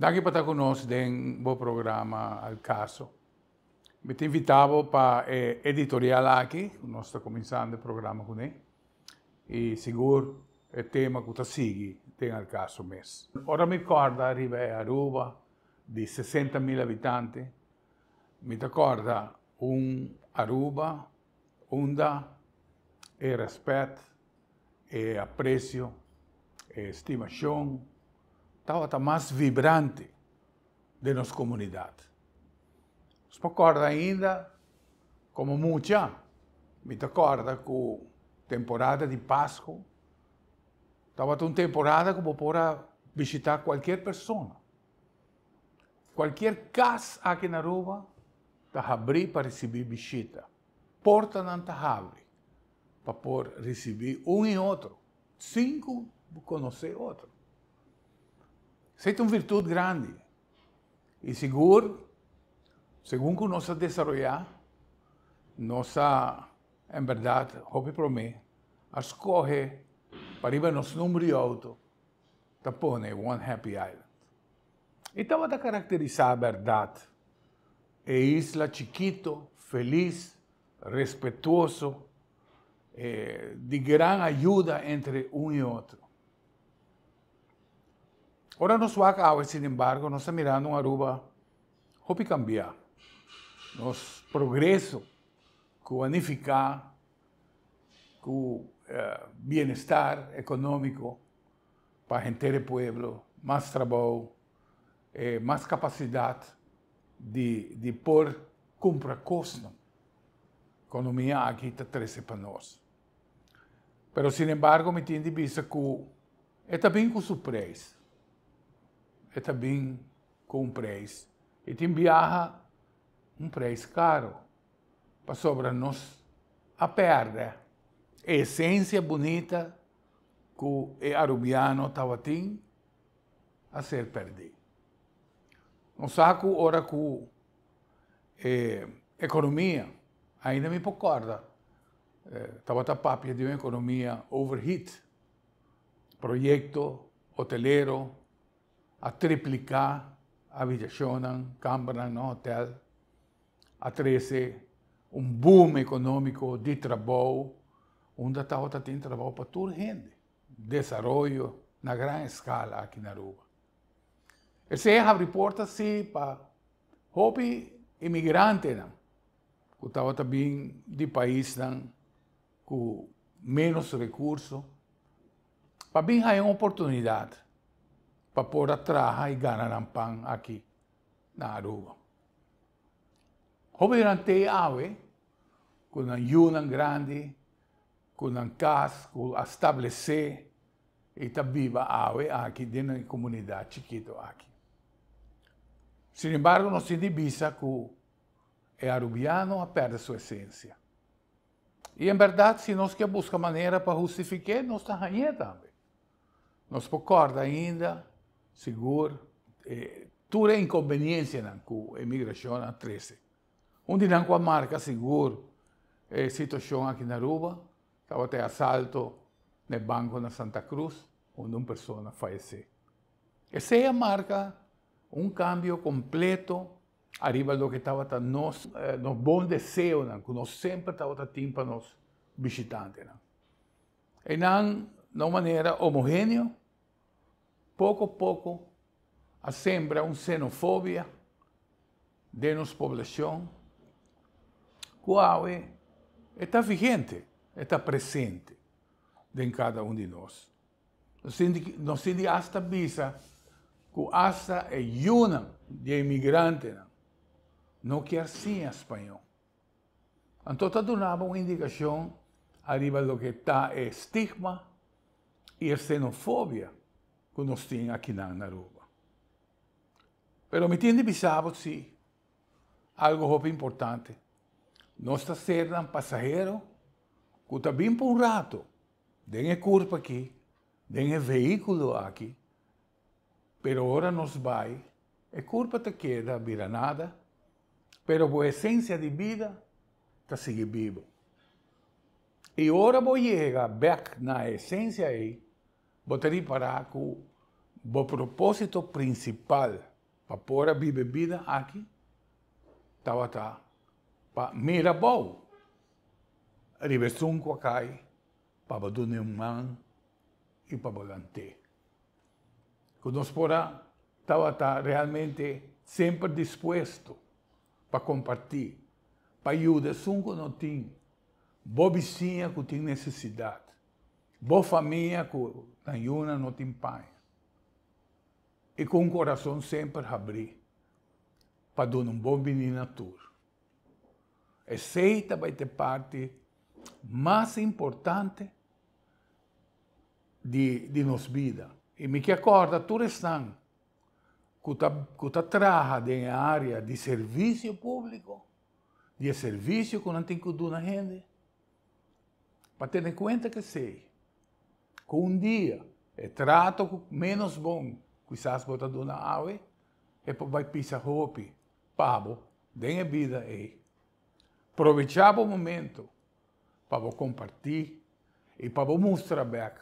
Danki pa ta cu nos den bo programa Al Caso. Mi ta invita bo pa e editorial aki, cu nos ta cuminsando e programa cune, y sigur e tema cu ta sigui den Al Caso mes. Ora mi corda riba e Aruba di 60 mil habitante, mi ta corda un Aruba unda e respet, e aprecio, e estimacion tabata mas vibrante den nos comunidad. Nos por corda ainda como mucha, mi ta corda cu temporada di Pasco tabata un temporada cu bo por a bishita cualkier persona. Cualkier cas aki na Aruba ta habri pa ricibi bishita. Portanan ta habri pa por ricibi un y otro, sin cu bo conoce otro. Esey ta un virtud grandi y sigur, segun cu nos a desaroya, nos a, en berdad, hopi prome, a scoge pa riba nos number di auto ta pone One Happy Island. Y tabata caracterisa berdad e isla chikito, feliz, respetuoso, di gran ayuda entre un y otro. Ora nos wak awe, sin embargo, nos ta mirando un Aruba hopi cambia. Nos progreso cu a nifica cu bienestar economico pa henter e pueblo, mas trabou, mas capacidad di por cumpra cosnan. Economia aki ta trece pa nos. Pero sin embargo mi tin di bisa cu e ta bin cu su prijs. E ta bin cu un prijs. Y tin biaha un prijs caro. Pasobra nos a perde e esencia bunita cu e Arubiano tabatin a ser perdi. Nos sa cu ora cu e economia, ainda mi por corda, tabata papia di un economia overheat, proyecto hotelero a triplica habitacionnan, cambernan na hotel, a trece un boom economico di trabou, unda tabata tin trabou pa tur hende, desaroyo na gran escala aki na Aruba. Esey a habri porta si pa hopi inmigrantenan cu tabata bin di paisnan cu menos recurso pa bin haya un oportunidad pa por a traha y gana nan pan aki na Aruba. Hopi te awe cu nan yunan grandi, cu nan cas, cu a establece y ta biba awe aki den e comunidad chikito aki. Sin embargo, nos tin di bisa cu e Arubiano a perde su esencia. Y en berdad, si nos kier busca manera pa hustifica, nos ta hañ'e tambe. Nos por corda ainda, sigur, tur e inconveniencianan cu emigracion a trece. Un di nan cu a marca sigur e situacion aki na Aruba, tabata e asalto na e banco na Santa Cruz, unda un persona a fallece. Esey a marca un cambio completo ariba loke tabata nos bon deseonan cu nos semper tabata tin pa nos bishitantenan. Eynan, na un manera homogeneo, poco poco a sembra un xenofobia den nos poblacion cu awe e ta vigente, e ta presente den cada un di nos. Nos tin di hasta bisa cu hasta e yunan di e inmigrantenan no kier siña spañol. Anto ta dunaba un indicacion ariba loke ta e stigma y e xenofobia cu nos tin akinan na Aruba. Pero mi tin di bisa bo si algo hopi importante. Nos ta sernan pasahero cu ta bin pa un rato den e curpa aki, den e vehiculo aki, pero ora nos bay, e curpa ta keda bira nada, pero bo esencia di bida ta sigui bibo. Y ora bo yega bek na e esencia ey, bo ta ripara cu bo proposito principal. Pa por a biba e bida aki tabata pa mira abou riba esun ku a kai pa bo dun'é un man i pa bo lant'é. Ku nos por a tabata realmente semper dispuesto pa kompartí, pa yuda esun ku no tin, bo bisiña ku tin nesesidat, bo famia ku nan yunan no tin paña. I ku un korason semper habrí pa duna un bon bini na tur. Esei ta bai ta e parti mas importante di di nos bida. I mi ke kòrda tur esnan ku ta ku ta traha den e área di servisio públiko, di e servisio ku nan tin ku duna hende, pa tene kuenta ku esei, ku un dia e trato ku ménos bon kisas bo ta duna awe, e por bai pisa hopi pa bo den e bida ei. Probechá bo momento pa bo kompartí i pa bo mustra bèk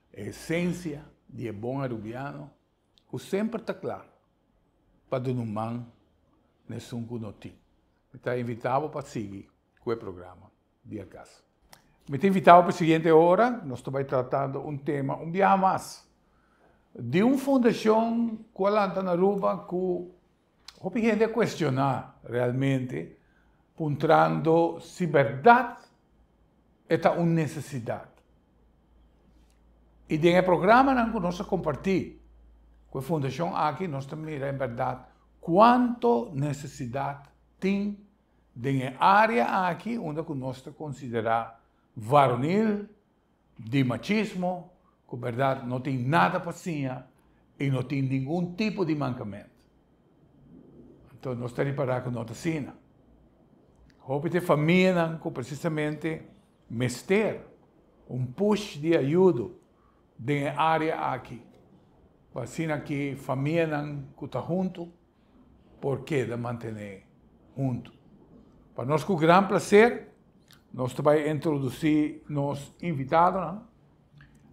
e esensia di e bon arubiano ku semper ta kla pa duna un man na esun ku no tin. Mi ta invitá bo pa sigui ku e programa di El Cas. Mi ta invitá bo pa e siguiente ora, nos ta bai tratando un tema un biaha mas di un fundashon ku a lanta na Aruba ku Hopi hende a cuestiona realmente puntrando si berdad e ta un necesidad. Y den e programanan cu nos a comparti cu e fundacion aki nos ta mira en berdad cuanto necesidad tin den e area aki unda cu nos ta considera varonil, di machismo cu berdad no tin nada pa siña y no tin ningun tipo di mancament. Anto nos ta ripara cu no ta asina. Hopi ta e famianan cu precisamente mester un push di ayudo den e area aki pa asina ki famianan cu ta hunto por keda mantené huntu. Pa nos ku gran plaser nos ta bai introdusí nos invitadonan.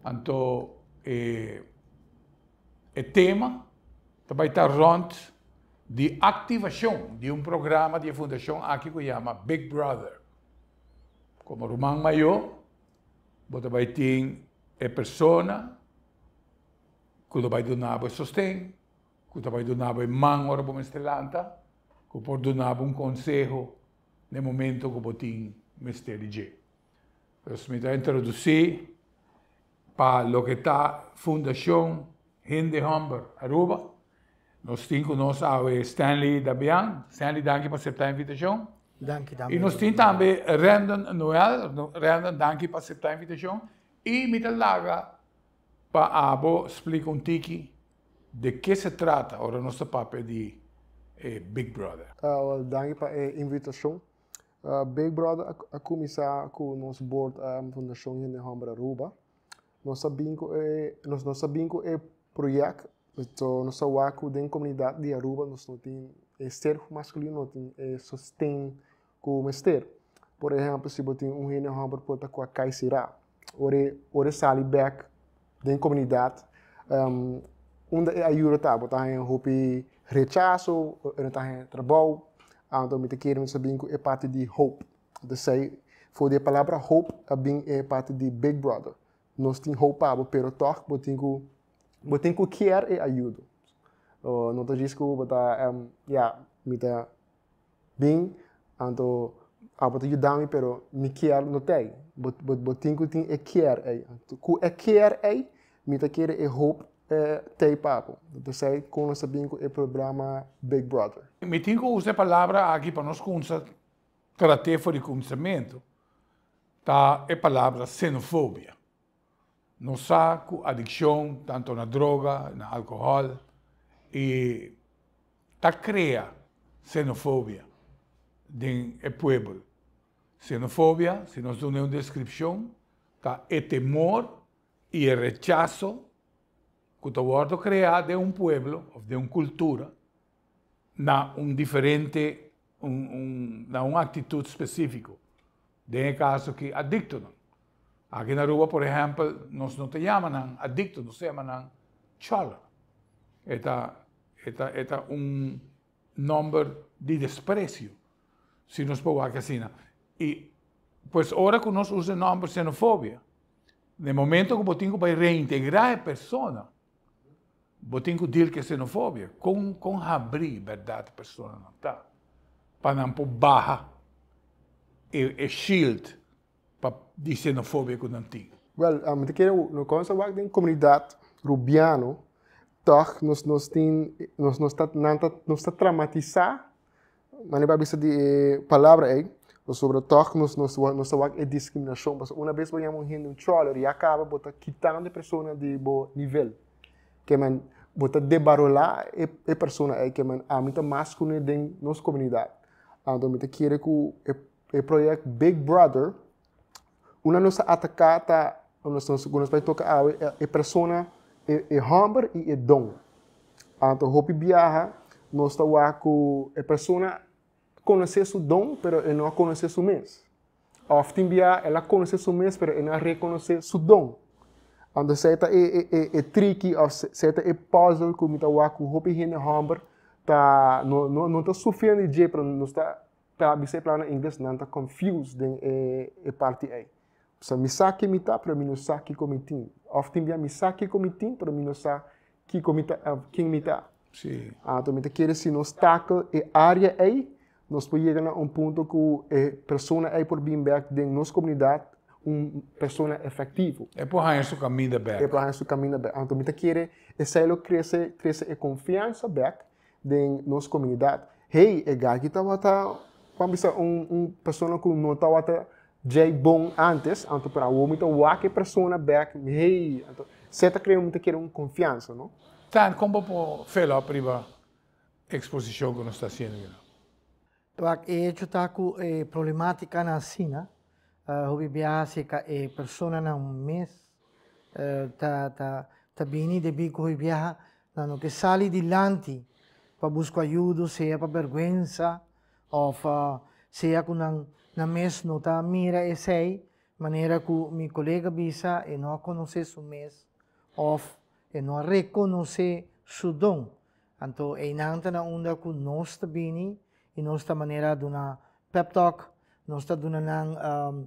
Anto e e tema ta bai ta rònt di aktivashon di un programa di e fundashon aki ku yama Big Brother. Komo ruman mayó bo ta bai tin e persona ku ta bai duna bo e sosten, ku ta bai duna bo e man ora bo mester lanta, ku por duna bo un konseho na e momento ku bo tin mester di dje. Pues mi ta introdusí pa loke ta Fundashon Hende Hòmber Aruba. Nos tin ku nos awe Stanley Dabian. Stanley, danki pa aseptá e invitashon. Danki tambe. I nos tin tambe Rendon Noel. Rendon, danki pa aseptá e invitashon. I mi ta laga pa abo splika un tiki De ke se trata ora nos ta papia di e Big Brother? Wel, danki pa e invitashon. Big Brother a kuminsá ku nos bord Fundashon Hende Hòmber Aruba. Nos a bin ku e nos a bin ku e project, so nos a wak ku den komunidat di Aruba nos no tin e ser maskulino no tin e sosten ku mester. Por ehèmpel si bo tin un hende hòmber por ta ku a kai será, ora e ora e sali bèk den komunidat unda e ayuda ta? Bo ta haña hopi rechaso, e no ta haña trabou, anto mi ta kere mi sa bin ku e parti di hope. Entonces for di e palabra hope a bin e parti di big brother. Nos tin hope pa bo pero tòg bo tin ku bo tin ku kier e ayudo. No ta djis ku bo ta ya mi ta Bin, anto abo ta yuda mi, pero mi kier no t'ei. Bo, bo, bo tin ku tin e kier ei. Anto ku e kier ei, mi ta kere e hoop t'ei pa bo. P'esei kon nos ta bin ku e programa Big Brother. Mi tin ku usa e palabra aki pa nos kumsa trat'é for di kumsamentu, ta e palabra xenofobia. Nos sa ku adikshon tantu na droga, na alkohòl i ta krea xenofobia den e puebel. Xenofobia, si nos duna un deskripshon, ta e temor i e rechaso ku ta wòrdu kreá den un pueblo òf den un kultura na un diferente, na un aktitut spesífiko. Den e kaso aki adiktonan. Aki na Aruba por ehèmpel nos no ta yama nan adikto, nos ta yama nan chòler. E ta E ta un nòmber di despresio, si nos por asina. I pues ora ku nos usa e nòmber xenofobia, na momento ku bo tin ku reintegrá e persona, bo tin ku deal ku xenofobia, kon habri berdat e persona no ta, pa nan por baha e shield pa di xenofobia ku nan tin. Well, mi ke no konsa wak den komunidat rubiano, toch nos tin nos ta traumatisá, ma no bisa di palabra ei, sobre toch nos ta wak e diskriminashon. Mas un bes bo yama un hende un choller, ya kaba bo ta kitando e persona di bo nivel. Ke men bo ta debalorá e persona ei, ke men ami ta mas ku den nos komunidat. Anto mi ta kere ku e proyekto Big Brother, unda nos a ataká ta nos bai toka awe e persona, e hòmber i e don. Anto hopi biaha nos ta wak ku e persona konosé su don, pero e no konosé su mes. Òf tin bia el a konosé su mes, pero e no rekonosé su don. Anto esei ta e tricky òf esei ta e puzzle ku mi ta wak ku hopi hende hòmber ta no ta sufriendo di dje, pero nos ta pa bisa e palabra na ingles, nan ta confused den e parti ei. So, mi sa ken mi ta, pero mi no sa kiko mi tin. Òf tin bia mi sa kiko mi tin, pero mi no sa kiko mi ta, ken mi ta. Anto mi ta kere si nos tackle e área ei, nos por yega na un punto ku e persona ei por bin bèk den nos komunidat un persona efektivo. E por haña su kaminda bèk. E por haña su kaminda bèk. Anto mi ta kere esei lo krese e konfiansa bèk den nos komunidat. Hey, e gaki tabata, ban bisa, un persona ku no tabata djei bon antes, anto pero awor mi ta wak e persona bèk, hey, anto esei ta krea, mi ta kere un konfiansa, no? Tan, kon bo por fill up riba eksposishon ku nos ta hasiendo aki? Wak, e hecho ta ku e problemátikanan asina, hopi biaha serka e personanan mes ta bini debí ku hopi biaha nan no ke sali dilanti pa buska ayudo, sea pa bèrgwensa òf sea ku nan mes no ta mira esei, manera ku mi kolega bisa, e no a konosé su mes òf e no a rekonosé su don. Anto einan ta na unda ku nos ta bini i nos ta manera duna pep talk, nos ta duna nan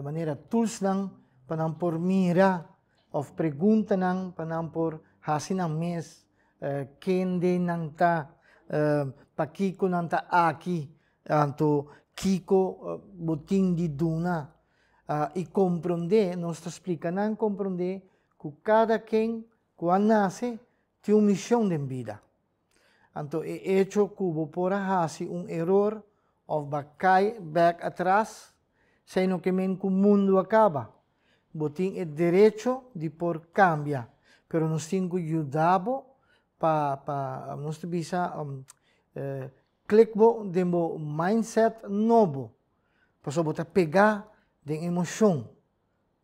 manera toolsnan pa nan por mira òf preguntanan pa nan por hasi nan mes kende nan ta, pakiko nan ta aki, anto kiko bo tin di duna i komprondé, nos ta splika nan komprondé ku kada ken ku a nase tin un mishon den bida. Anto e hecho ku bo por a hasi un eror òf bo a kai bèk atras, esei no ke men ku mundu a kaba. Bo tin e derecho di por kambia, pero nos tin ku yuda bo pa nos ta bisa klik bo den bo mindset nobo, pasobra bo ta pegá den emoshon.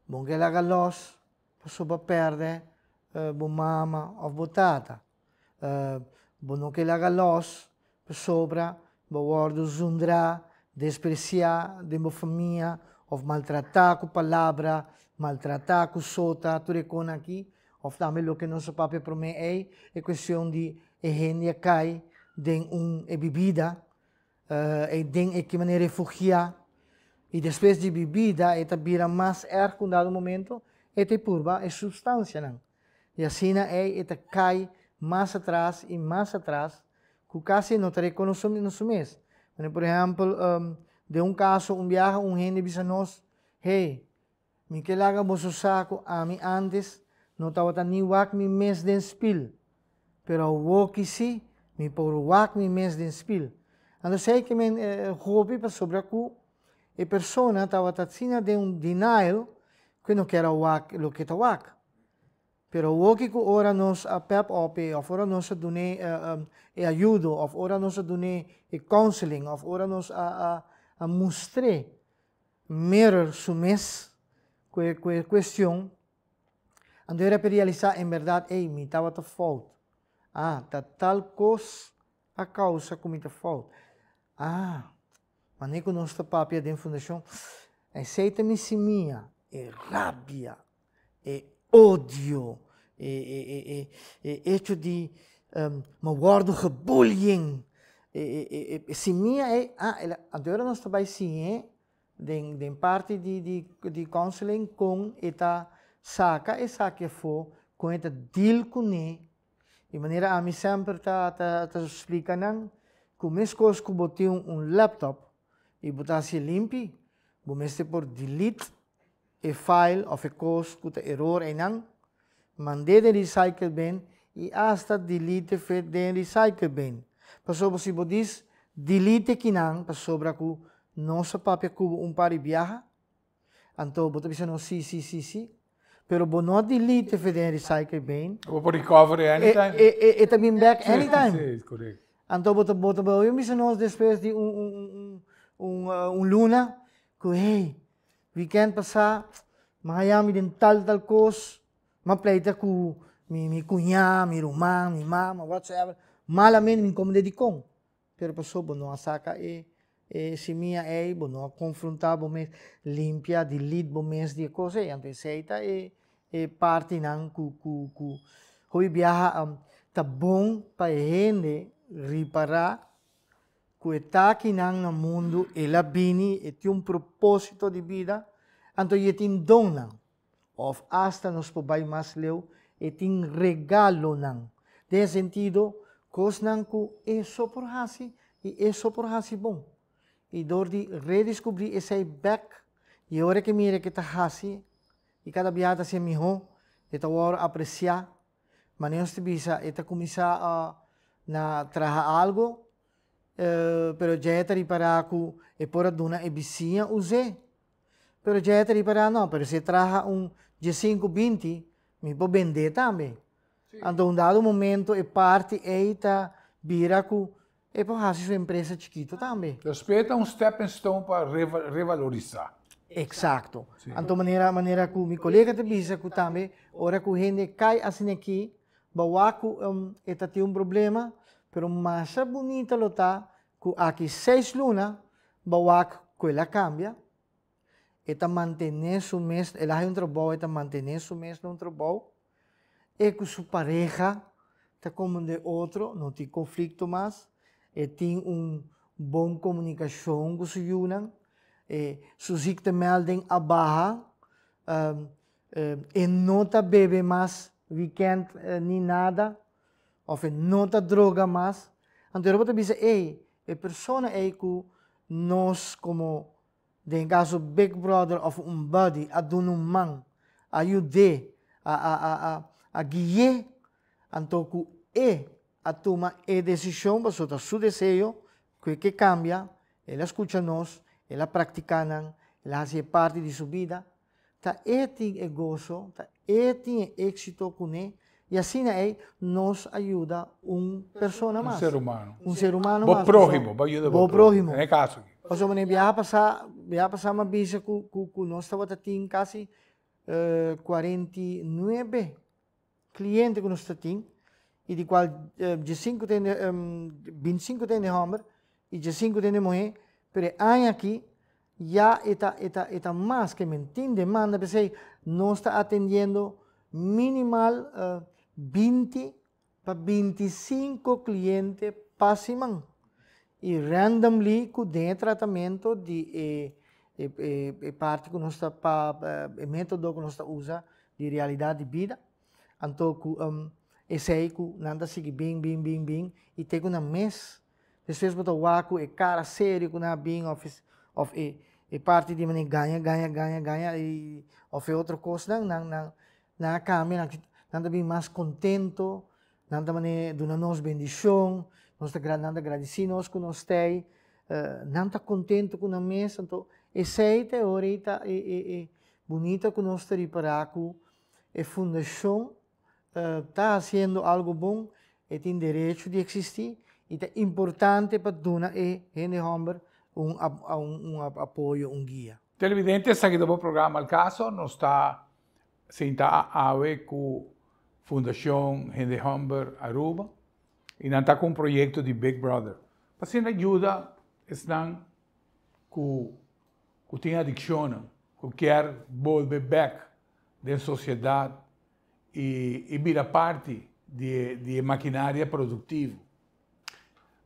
Bo no ke laga lòs pasobra bo a pèrdè bo mama òf bo tata. Bo no ke laga lòs pasobra bo a wòrdu zundrá, despresiá den bo famia òf maltratá ku palabra, maltratá ku sota, tur e kosnan aki. Òf tambe loke nos a papia promé ei, e kuestion di e hende a kai den un e bibida, e den e ki manera refugiá i despues di bibida e ta bira mas erg ku un dado momento e ta purba e supstansianan. I asina ei e ta kai mas atras i mas atras ku kasi e no ta rekonosé su mes. Manera por ehèmpel, den un kaso un biaha un hende bisa nos, Hey, mi ke laga boso sa ku ami ántes no tabata ni wak mi mes den spil, pero awoki sí mi por wak mi mes den spil. Anto esei ke men hopi pasobra ku e persona tabata asina den un denial ku e no kier a wak loke ta wak. Pero awoki ku ora nos a pep up e òf ora nos a dun'é e ayudo òf ora nos a dun'é e counseling òf ora nos a a mustr'é mirror su mes ku e ku e kuestion, anto era por realisá en bèrdat, ey, mi tabata fout. Ah, ta tal kos a kousa ku mi ta fout. Ah, manera ku nos ta papia den fundashon, esei ta mi simia, e rabia, e odio, e hecho di. Mi a wòrdu gebullying. E e simia ei, ah, el a, anto ora nos ta bai siñ'é den den parti di di di counseling kon e ta saka esaki afó, kon e ta deal kuné. Di manera ami semper ta ta ta splika nan ku meskos ku bo tin un laptop i bo ta hasié limpi, bo mester por delete e file of e kos ku ta eror einan, mand'é den recycle bin i asta delete fe den recycle bin. Pasobra si bo dis delete kinan pasobra ku nos a papia ku bo un par di biaha, anto bo ta bisa nos si, si, si, si, pero bo no a delete fe den recycle bin. Bo por recover e anytime. E ta bin back anytime. Si, korekto. Anto bo ta bo ta bisa nos despues di un un un un luna ku hey, Weekend pasá mi a haña mi den tal tal kos, mi a pleita ku mi mi kuñá, mi ruman, mi mama, whatsoever, malamente mi komende dikon, pero pasobra bo no a saka e e simia ei, bo no a konfrontá bo mes, limpia, delete bo mes di e kos ei, anto esei ta e e partinan ku ku ku hopi biaha ta bon pa e hende ripará Ku e takinan na mundu el a bini, e tin un propósito di bida, anto i e tin donnan, òf asta nos por bai mas leu, e tin regalonan, den e sentido kosnan ku e so por hasi i e so por hasi bon. I dor di redeskubrí esei bèk, i e ora ke mira ke ta hasi, i kada biaha ta hasié mihó, e ta wòrdu apresiá. Manera nos ta bisa e ta kuminsá na traha algo, pero dje e ta ripará ku e por a duna e bisiña us'é. Pero dje e ta ripará no, pero si e traha un diesinku, 20, mi por bend'é tambe. Anto un dado momento e parti ei ta bira ku e por hasi su empresa chikito tambe. Despues ta un stepping stone pa revalorisá. Exacto. Anto manera manera ku mi kolega ta bisa ku tambe ora ku hende kai asina aki, bo wak ku e ta tin un problema, pero masha bunita lo ta ku aki seis luna bo wak ku el a kambia, e ta mantené su mes, el a haña un trabou, e ta mantené su mes na un trabou, E ku su pareha ta komprendé otro, no tin konflikto mas, e tin un bon komunikashon ku su yunan, e su ziektemelding a baha, e no ta bebe mas wikènt ni nada, òf e no ta droga mas. Anto bo ta bisa, ey, e persona ey ku nos komo Den kaso big brother of un buddy a duna un man, a yud'é, a a a a a gui'é, anto ku e a tuma e desishon pasobra ta su deseo ku e ke kambia, el a skucha nos, el a praktiká nan, el a hasi e parti di su bida, ta e tin e goso, ta e tin e éksito kuné i asina ei nos a yuda un persona mas. Un ser humano. Un ser humano mas. Bo próhimo, bo a yuda bo próhimo. Den e kaso aki. Pasobra mi biaha pasá, biaha pasá mi a bisa ku ku nos tabata tin kasi 49 kliente ku nos ta tin i di kual diesinku ta hende, 25 ta hende hòmber i diesinku ta hende muhé, pero e aña aki ya e ta e ta e ta mas ke men tin demanda, p'esei nos ta atendiendo minimal 20 pa 25 kliente pa siman i randomly ku den e tratamento di e e e parti ku nos ta pa e metodo ku nos ta usa di realidat di bida, anto ku esei ku nan ta sigui bin bin bin bin i te ku nan mes despues bo ta wak ku e kara serio ku nan a bin òf òf e e parti di manera gaña gaña gaña gaña i òf e otro kosnan nan nan nan a kambia nan nan ta bin mas kontento nan ta manera duna nos bendishon nos ta nan ta gradisí nos ku nos ta ei nan ta kontento ku nan mes anto esei ta e ora ei ta e e e Bunita ku nos ta ripará ku e fundashon ta hasiendo algu bon, e tin derecho di eksistí i ta importante pa duna e hende hòmber un un apoyo, un guia. Televidente, esaki ta bo programa Al Caso. Nos ta sinta awe ku Fundashon Hende Hòmber Aruba i nan ta ku un proyekto di Big Brother pa asina yuda esnan ku ku tin adikshonnan, ku kier bolbe bek den sosiedat i i bira parti Di maquinaria productivo.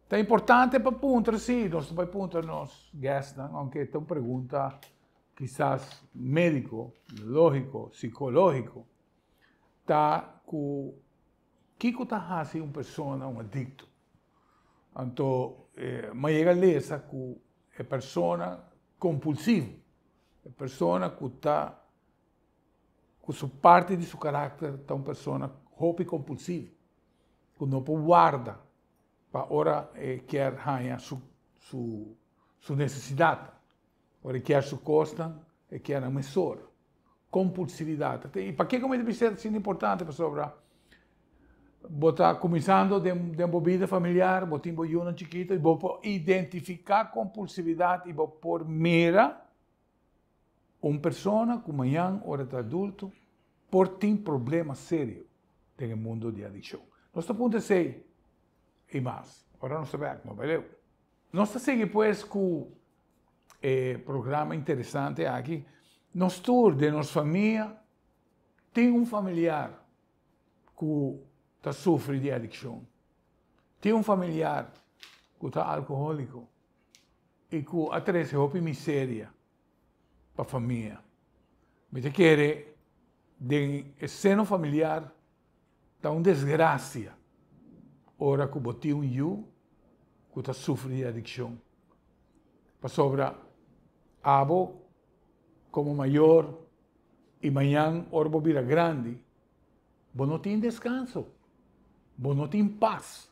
Ta importante pa puntra, si, nos ta puntra nos guest, aunke ta un pregunta kisas medico, logico, psicologico, ta cu kico ta hasi un persona un adicto. Anto, m'a yega lesa cu e persona compulsivo, e persona cu ta cu su parti di su caracter ta un persona hopi compulsivo, cu no por warda pa ora e kier haya su necesidad, ora kier su cosnan, e kier e mesora. Compulsividad. Y pakico mi ta bisa asina importante pasobra bo ta cuminsando den bida familiar, bo tin yiu chikito y bo por identifica compulsividad y bo por mira un persona cu mañan ora ta adulto por tin problema serio den mundo di adiccion. Nos ta punto 6 y mas. Ora nos ta no bay. Nos ta sigui pues cu e programa interesante aki. Nos tur di nos famia tin un familiar cu ta sufri di adiccion. Tin un familiar cu ta alcoholico y cu a trece hopi miseria pa famia. Mi ta kere den seno familiar ta un desgracia ora cu bo tin un yiu cu ta sufri di adiccion. Pasobra abo como mayor y mañan ora bo bira grandi, bo no tin descanso, bo no tin paz.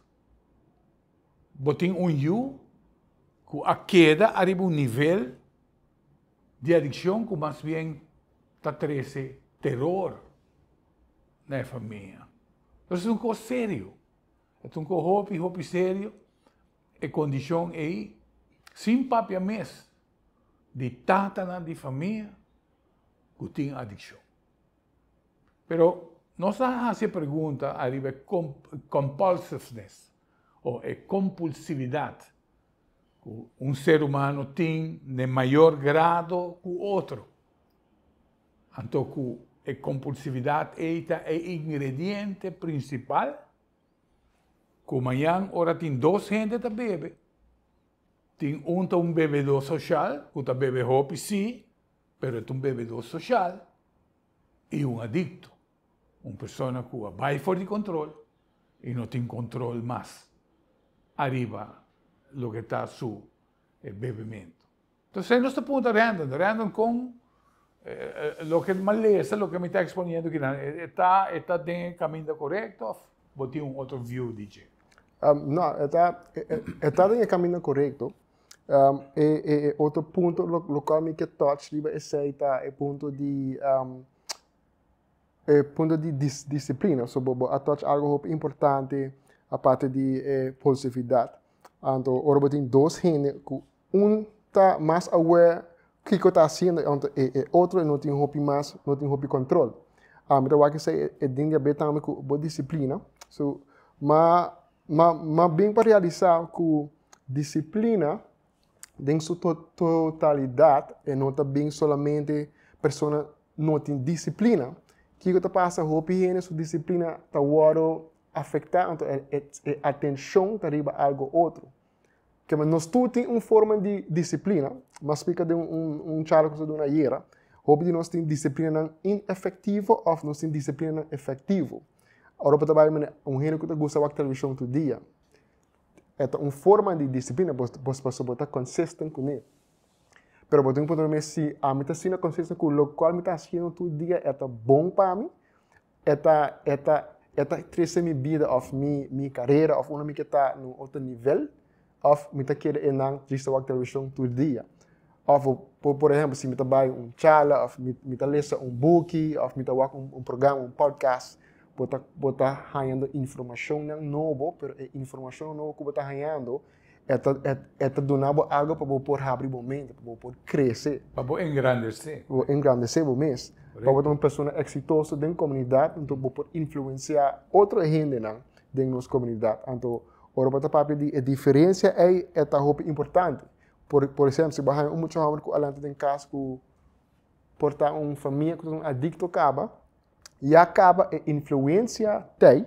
Bo tin un yiu cu a keda ariba un nivel di adiccion cu mas bien ta trece teror na famia. Anto, ta un cos serio. Ta un cos hopi, hopi serio. E condicion ey, sin papia mes, di tatanan di famia cu tin adiccion. Pero nos a haci pregunta ariba compulsiveness of e compulsividad cu un ser humano tin den mayor grado cu otro. Anto, cu e compulsividad ta e ingrediente principal, cu mañan ora tin dos hende ta bebe, tin un ta un bebedor social, cu ta bebe hopi si, pero ta un bebedor social, y un adicto, un persona cu a bay for di control y no tin control mas ariba loke ta su bebimento. Anto, nos ta puntra Randon, Randon con loke m'a lesa, loke mi ta exponiendo aki, ta den caminda corecto of bo tin un otro view di dje? No, ta den caminda corecto. E otro punto loke mi kier touch riba esey ta e punto di disciplina. So, bo a touch algo hopi importante aparte di impulsividad. Anto, ora bo tin dos hende, un ta mas aware kico ta haciendo, anto e otro no tin hopi mas, no tin hopi control. Anto, wak esey e tin di haber tambe cu bo disciplina. So, m'a bin pa realisa cu disciplina den su totalidad e no ta bin solamente persona no tin disciplina. Kico ta pasa, hopi hende su disciplina ta wordo afecta, anto e atencion ta riba algo otro. Cu nos tur tin un forma di disciplina, m'a splica den un charla cu nos ayera. Hopi di nos tin disciplina inefectivo of nos tin disciplina efectivo. Ora bo bay un hende cu gusta wak television tur dia. E un forma di disciplina, bo bo ta consistent cu ne. Pero bo tin cu si ami ta asina consistent cu loke mi ta haciendo tur dia, ta bon pa mi, e ta crece mi bida of mi carera of unda mi ta na otro nivel of mi ta keda einan djis wak television tur dia. Of, por ehempel, si mi ta bay un charla of mi ta lesa un buki of mi ta wak un programa, un podcast, bo ta hayando informacion nobo, pero e informacion nobo cu bo ta hayando ta dunando algo pa por habri bo mente, pa por crece. Pa engrandece. Pa engrandece bo mes. Pa ta un persona exitoso den comunidad, anto por influencia otro hende den nos comunidad. Anto, ora bo ta papia di e diferencia ey ta hopi importante. Por ehempel, si bo haya un mucha homber cu a lanta den cas cu por ta un famia cu un adicto caba, ya caba e influencia t'ey,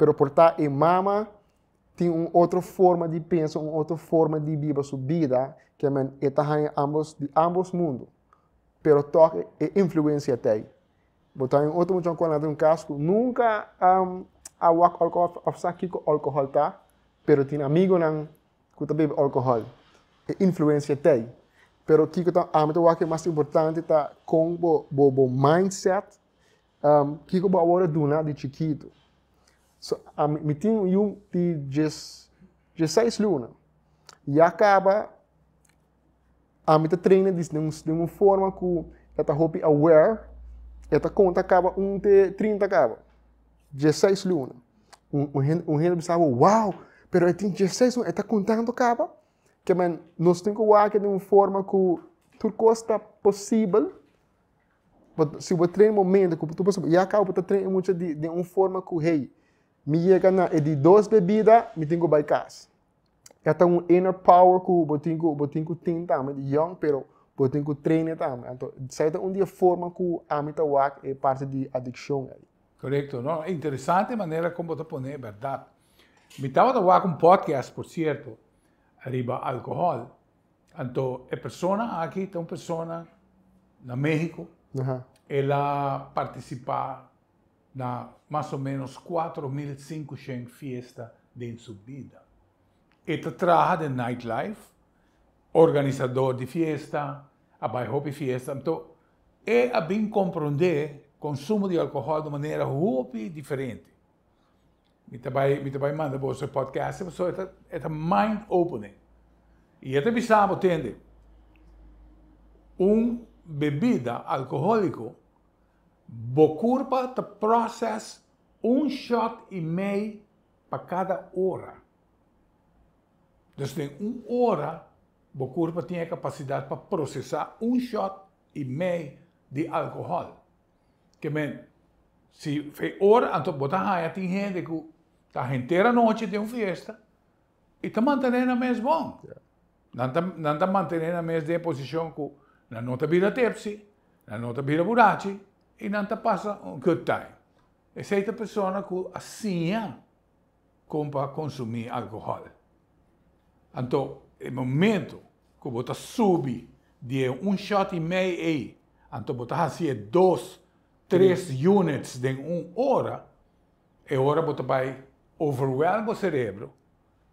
Pero por ta e mama tin un otro forma di pensa, un otro forma di biba su bida, kiermen e ta haña ambos di ambos mundo. Pero toch e influencia t'ey. Bo ta un otro mucha cu a un cas cu nunca a wak alcohol of sa kico alcohol ta, pero tin amigonan cu ta bebe alcohol. E influencia t'ey. Pero kico ta ami ta wak mas importante ta con bo mindset, kico bo a wordo duna di chikito. So, mi tin un yiu di 16 luna. Ya caba ami ta train di un forma cu e ta hopi aware, e ta conta caba 1 te 30 caba. 16 luna. Un hende pensaba: "Wow, pero e tin 16 luna, e ta contando caba?" Kiermen, nos tin cu wak di un forma cu tur cos ta posibel. But si bo train momento cu tu ya caba ta train mucha di un forma cu, hey, mi yega na e di dos bebida, mi tin cu bay cas. E ta un inner power cu bo tin cu tin tambe di young, pero bo tin cu train tambe. Anto, esey ta un di e forma cu ami ta wak e parti di adiccion ey. Correcto, no? Interesante manera con bo ta pone, berdad. Mi tabata wak un podcast, por cierto, ariba alcohol. Anto, e persona aki ta un persona na Mexico. El a participa na mas o menos 4.500 fiesta den su bida. E ta traha den nightlife, organisador di fiesta, a bay hopi fiesta. Anto, el a bin comprende consumo di alcohol di manera hopi diferente. Mi tambe manda bo e podcast, so e ta mind opening. Y e ta bisa, tende, un bebida alcoholico, bo curpa ta process un shot y mey pa cada ora. Anto, den un ora, bo curpa tin e capacidad pa procesa un shot y mey di alcohol. Kiermen, si fe ora, anto bo ta haya tin hende cu ta henter anochi den un fiesta y ta mantene nan mes bon. Nan ta mantene nan mes den posicion cu nan no ta bira tipsy, nan no ta bira burachi y nan ta pasa un good time. Esey ta persona cu a siña con pa consumi alcohol. Anto, e momento cu bo ta subi di un shot y mey ey, anto bo ta haci dos, tres units den un ora, e ora bo ta bay overwhelm e cerebro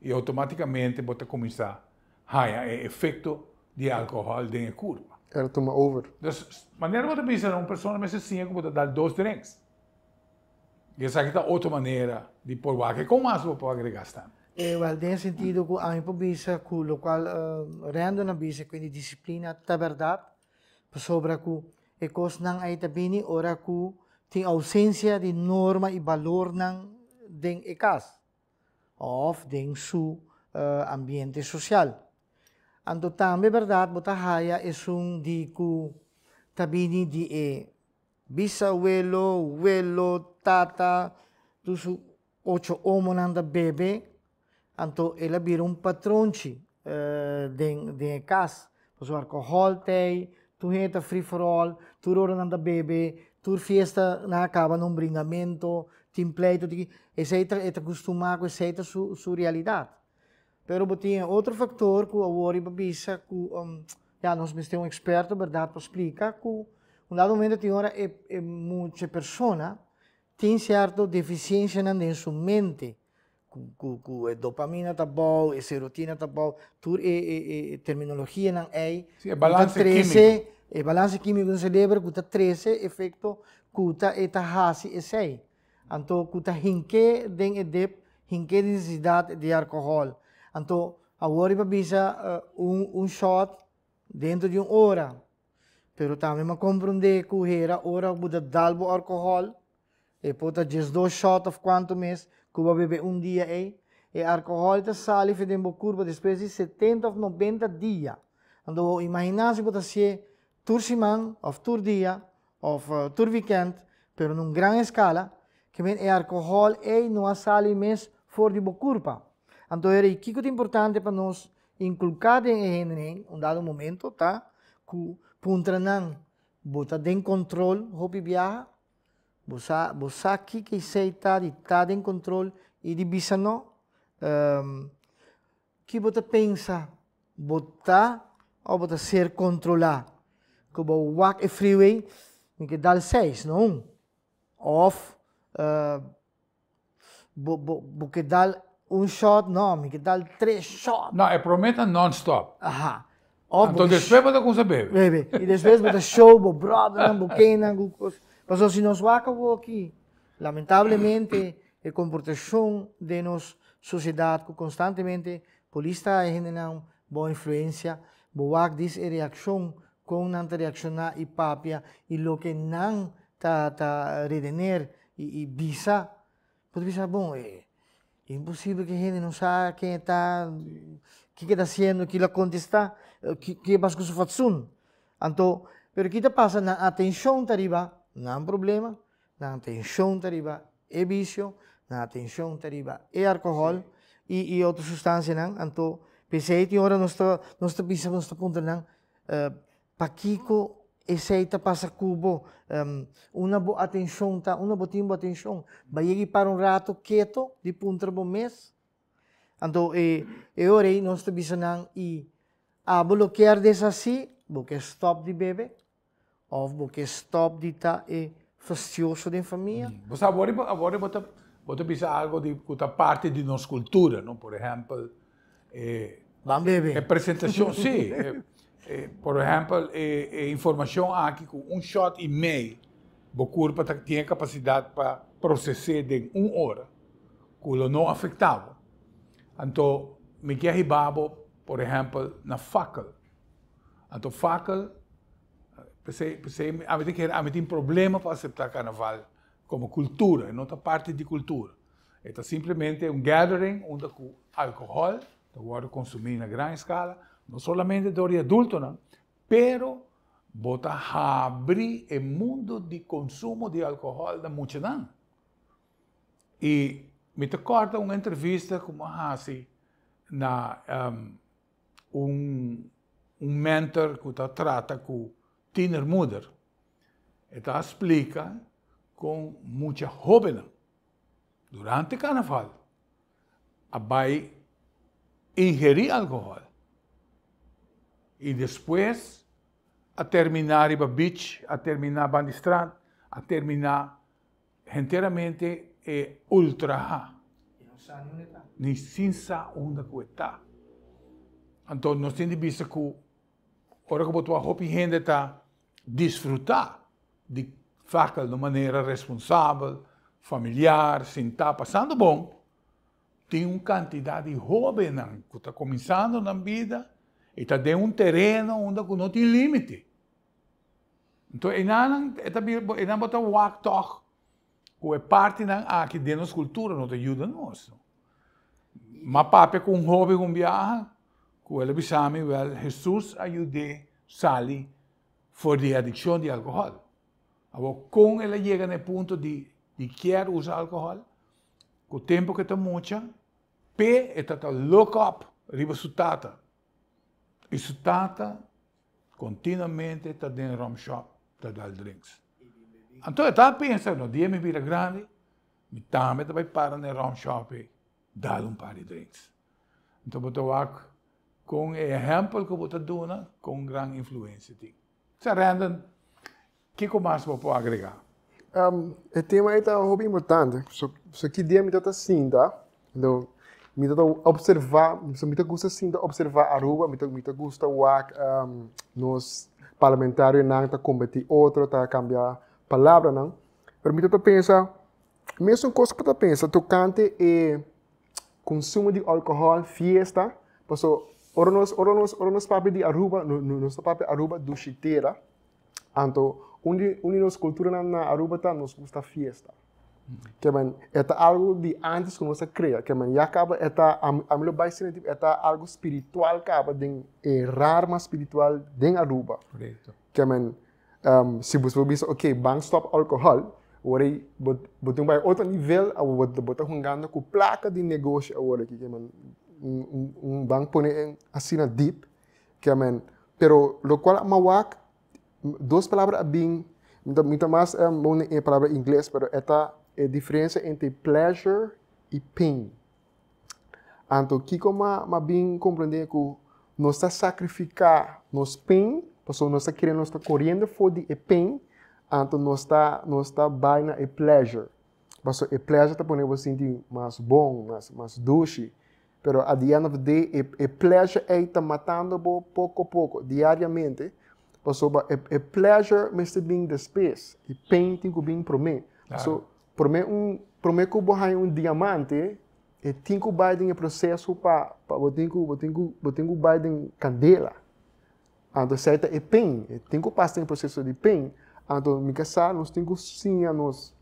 y automaticamente bo ta cuminsa haya e efecto di alcohol den e curpa. E ta tuma over. Dus, manera bo ta pensa, un persona mester siña cu bo ta dal dos drinks. Y esaki ta otro manera di por wak. Con mas bo por agrega, Stan? Wel, den sentido cu ami por bisa cu locual Randon a bisa cu e disciplina ta berdad, pasobra cu e cosnan ey ta bini ora cu tin ausencia di norma y balornan den e cas of den su ambiente social. Anto tambe berdad bo ta haya esun di cu ta bini di e bisabuelo, welo, tata, tur su ocho omonan ta bebe, anto el a bira un patronchi den cas. Paso alcohol t'ey, tur hende ta free for all, tur ora nan ta bebe, tur fiesta nan a caba den bringamento, tin pleito, esey ta e ta costuma cu esey ta su realidad. Pero bo tin otro factor cu awor bo a bisa cu ja, nos mester un experto, berdad, pa splica cu un dado momento tin ora e mucha persona tin cierto deficiencia den su mente cu e dopamina ta abou, e serotina ta abou, tur e terminologianan ey. Si, e balance quimico. E balance quimico den cerebro cu ta trece efecto cu ta e ta hasi esey. Anto cu ta hinke den e dip, hinke necesidad di alcohol. Anto awor bo a bisa un shot dentro di un ora. Pero tambe mi a comprende cu era ora bo ta dal bo alcohol, e por ta 12 shot of cuanto mes, cu bo a bebe un dia ey, e alcohol ta sali den bo curpa despues di 70 of 90 dia. Anto, imagina si bo ta haci'e tur siman, of tur dia, of tur weekend, pero den gran escala, kiermen e alcohol ey no a sali mes for di bo curpa. Anto, era kico ta importante pa nos inculca den hende un dado momento, ta? Cu puntra nan, bo ta den control, hopi biaha, Bo sa, bo sa kiko esei ta di ta den control y di bisa no? Ki bo ta pensa? Bo ta of bo ta ser controla? Cu bo wak e freeway, mi ke dal seis, no un. Of bo, bo, bo ke dal un shot, no, mi ke dal tres shot. No, e prome ta non-stop. Aha. Of Anto despues bo ta cuminsa bebe. Bebe. Y despues bo ta show bo brothernan, bo kennan, cu cos. Pasobra si nos wak awor aki, lamentablemente e comportacion den nos sociedad cu constantemente polis ta haya hendenan bo influencia, bo wak dis e reaccion con nan ta reacciona y papia y loke nan ta ta redener y y bisa, bo ta bisa bon e imposible cu e hende no sa ken e ta, kiko e ta haciendo, kilo a contesta, ki a pasa cu su fatsoen. Anto, pero ki ta pasa nan atencion ta riba nan problema, nan atencion ta riba e vicio, nan atencion ta riba e alcohol y y otro sustancianan, anto p'esey tin ora nos ta nos ta bisa nos ta puntra nan Pakiko esei ta pasa ku bo? Unda bo atenshon ta? Unda bo tin bo atenshon? Ba yega i para un rato keto di puntra bo mes? Anto e e ora ei nos ta bisa nan i abo lo kier deshasí, bo ke stòp di bebe òf bo ke stòp di ta e fastioso den famia? Bo sa awor awor bo ta bo ta bisa algo di ku ta parti di nos kultura, no? Por ehèmpel E Ban bebe. E presentacion, sí. E, e, por ehempel, e, e informacion aki cu un shot y mei, bo curpa ta tin e capacidad pa proces'é den un ora, cu lo no afecta bo. Anto, mi kier hiba bo, por ehempel, na fakkel. Anto fakkel, p'esei, p'esei ami ta kere, ami tin problema pa acepta carnaval como cultura, e no ta parti di cultura. E ta simplemente un gathering unda ku alkohòl ta wòrdu konsumí na gran eskala, no solamente dor di adultonan, pero bo ta habri e mundu di konsumo di alkohòl na muchanan. I mi ta kòrda un entrevista ku mi a hasi na un un mentor ku ta trata ku tienermoeder. E ta splika kon mucha hóbennan durante karnaval a bai ingerí alkohòl i despues a terminá riba beach, a terminá banda di strand, a terminá henteramente e ultrahá. Ni sin sa unda ku e ta. Anto nos tin di bisa ku ora ku bo ta wak hopi hende ta disfrutá di fakkel na un manera responsabel, familiar, sintá, pasando bon, tin un kantidat di hóbennan ku ta kuminsando nan bida i ta den un tereno unda ku no tin límite. Enton enanan e ta bira, enan bo ta wak tòg ku e partinan aki den nos kultura no ta yuda nos. M'a papia ku un hóben un biaha ku el a bisa mi, wèl, Hesus a yud'é sali for di e adikshon di alkohòl. Awor, kon el a yega na e punto di di kier usa alkohòl? Ku tempu ku e ta mucha, p'e e ta ta look up riba su tata. I su tata kontinuamente ta den rum shop ta dal drinks. Anto e ta pensa, no dia mi bira grandi, mi tambe ta bai para na e rum shop ei, dal un par di drinks. Anto bo ta wak Kon e ehèmpel ku bo ta duna kon gran influensia tin. Sa Randon, kiko mas bo por agregá? E tema ei ta hopi importante. So, so ki dia mi ta ta sinta, anto mi ta ta observá, so mi ta gusta sinta observá Aruba, mi ta mi ta gusta wak nos parlamentarionan ta kombetí otro, ta kambia palabranan. Pero mi ta ta pensa, mesun kos ku bo ta pensa tokante e Consumo di alcohol, fiesta, paso ora nos ora nos ora nos papia di Aruba no nos ta papia Aruba dushi tera, anto un di un di nos culturanan na Aruba ta nos gusta fiesta. Ke men e ta algo di antes ku nos a crea, ke men ya caba e ta ami lo bai sinti e ta algo spiritual caba den e rarma spiritual den Aruba. Correcto. Ke men Si bo bisa ok ban stop alcohol, awor ei bo bo tin bai otro nivel, awor bo bo ta hungando ku plaka di negoshi awor aki ke men un un un ban pone e asina deep ke men pero lokual a mawak dos palabra a bin Mi ta mas bon e palabra ingles, pero e ta e diferencia entre pleasure y pain. Anto kiko m'a bin comprende cu nos ta sacrifica nos pain, pasobra nos ta kere nos ta coriendo for di e pain, anto nos ta bay na e pleasure. Pasobra e pleasure ta pone bo sinti mas bon, mas dushi. Pero at the end of the day, e pleasure ey ta matando bo poco poco, diariamente. Pasobra e pleasure mester bin despues, e pain tin cu bin prome. So, prome cu bo haya un diamante, e tin cu bay den e proceso pa bo tin cu bay den candela. Anto, esey ta e pain, e tin cu pasa den proceso di pain. Anto, mi casa, nos tin cu siña nos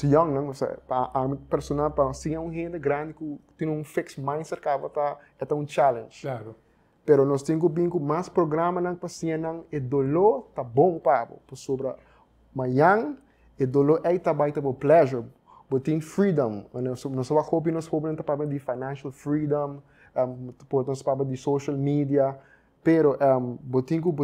young, no? Osea, pa ami personal, pa siña un hende grandi cu tin un fixed mindset caba ta, ta un challenge. Pero nos tin cu bin cu mas programanan pa siña nan e dolor ta bon pa bo, pasobra mañan e dolor ey ta bay ta bo pleasure, bo tin freedom. Nos wak hopi nos hobennan ta papia di financial freedom, por nos papia di social media, pero bo tin cu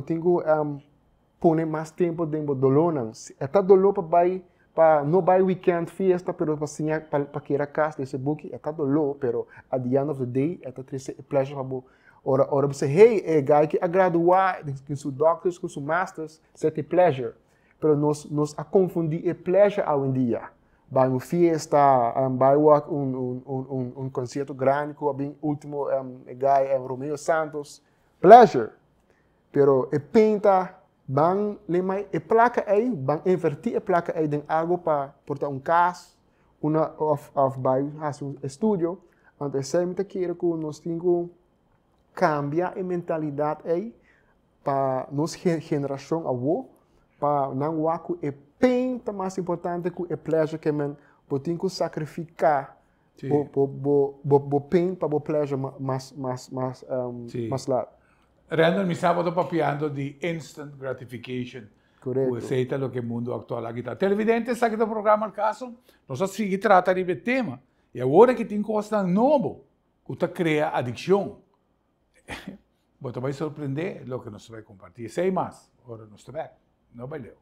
pone mas tempo den bo dolornan. E ta dolor pa bay pa no bay weekend fiesta, pero pa siña pa keda cas lesa buki, e ta dolor, pero at the end of the day, e ta trece e pleasure pa bo. Ora bo hey, e guy cu a gradua cu su doctors, cu su masters, esey ta pleasure. Pero nos a confundi e pleasure awendia. Bay un fiesta, bay wak un concierto grandi cu bin ultimo guy Romeo Santos, pleasure. Pero e pain ta ban lemai e placa ey, ban inverti e placa ey den algo pa por ta un cas, una of bay haci un estudio. Anto esey mi ta kere cu nos tin cu cambia e mentalidad ey pa nos generacion awo, pa nan wak cu e pain ta mas importante cu e pleasure, kiermen bo tin cu sacrifica bo pain pa bo pleasure mas laat. Randall, mi sa bo ta papiando di instant gratification. Correcto. Esey ta loke mundo actual aki ta. Televidente, esaki ta programa Al Caso. Nos ta sigui trata di e tema. Y awor cu tin cos nobo cu ta crea adiccion. Bo ta bay sorprende loke nos ta bay comparti. Esey mas, ora nos ta back. No bay leu.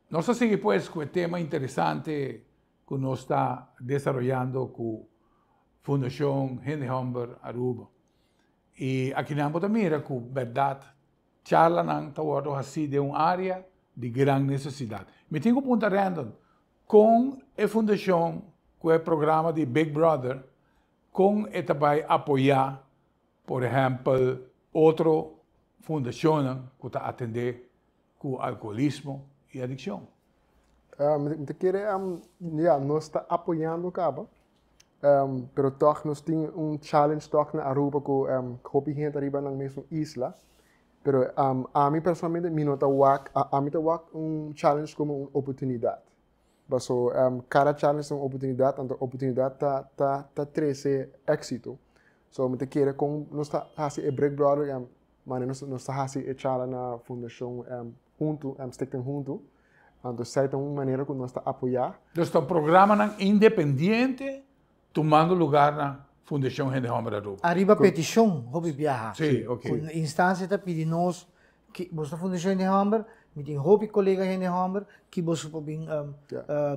Nos ta sigui pues cu e tema interesante cu nos ta desaroyando cu Fundacion Hende Homber Aruba. Y aki nan bo ta mira cu berdad charlanan ta wordo haci den un area di gran necesidad. Mi tin cu puntra Randall, cu e fundacion, cu e programa di Big Brother, con e ta bay apoya, por ehempel, otro fundacion cu ta atende cu alcoholismo y adiccion? Mi ta kere, ja, nos ta apoyando caba. Pero toch nos tin un challenge toch na Aruba cu hopi hende ariba na mesun isla. Pero ami personalmente mi no ta wak, ami ta wak un challenge como un oportunidad. So, cada challenge ta un oportunidad, anto oportunidad ta trece exito. So, mi ta kere cu nos ta haci e Big Brother, maar nos ta haci e charla na fundacion hunto, Stichting Hunto. Anto, esey ta un manera cu nos ta apoya. Anto, ta un programa independiente tumando luga na Fundacion Hende Homber Aruba. Ariba peticion, hopi biaha. Si, ok. Cu instancia ta pidi nos cu bo Fundacion Hende Homber, mi tin hopi colega hende homber cu bo por bin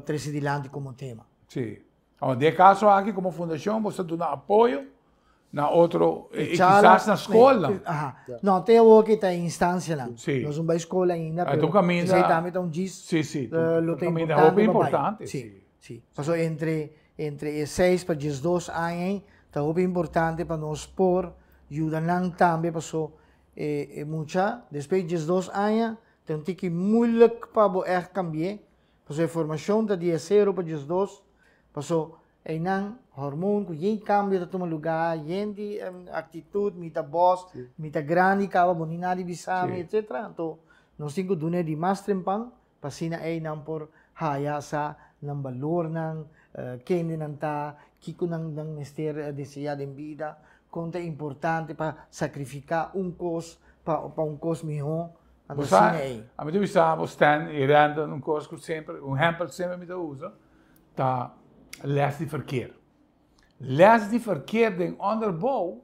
trece dilanti como tema. Si. Anto, den caso aki, como fundacion, bo ta duna apoyo na otro, y Charla, kisas na scol. Aha. No, te awor cu ta instancianan. Nos no bay scol ainda, Ah, pero anto caminda esey tambe ta un gis. Si. Lo ta caminda importante hopi pa bay. importante. Si. Paso entre 6 pa 12 aña, ta hopi importante pa nos por yuda nan tambe, paso mucha, despues di 12 aña, ta un tiki moeilijk pa bo echt cambia. Paso e formacion ta di 0 pa 12, paso einan hormoon cu yen cambio ta tuma luga, yen di actitud, mi ta boss, mi ta grandi caba, bo ni nada bisami, etc. Anto, nos tin cu duna di mas trempan, pa asina einan por haya sa nan balor nan, kende nan ta, kiko nan mester desea den bida, con ta importante pa sacrifica un cos pa un cos miho. Anto, Você, asina ey. ami ta bisa, Stan y Randall, un cos cu semper, un ehempel semper mi ta usa, ta les di verkeer. Les di verkeer den onderbouw,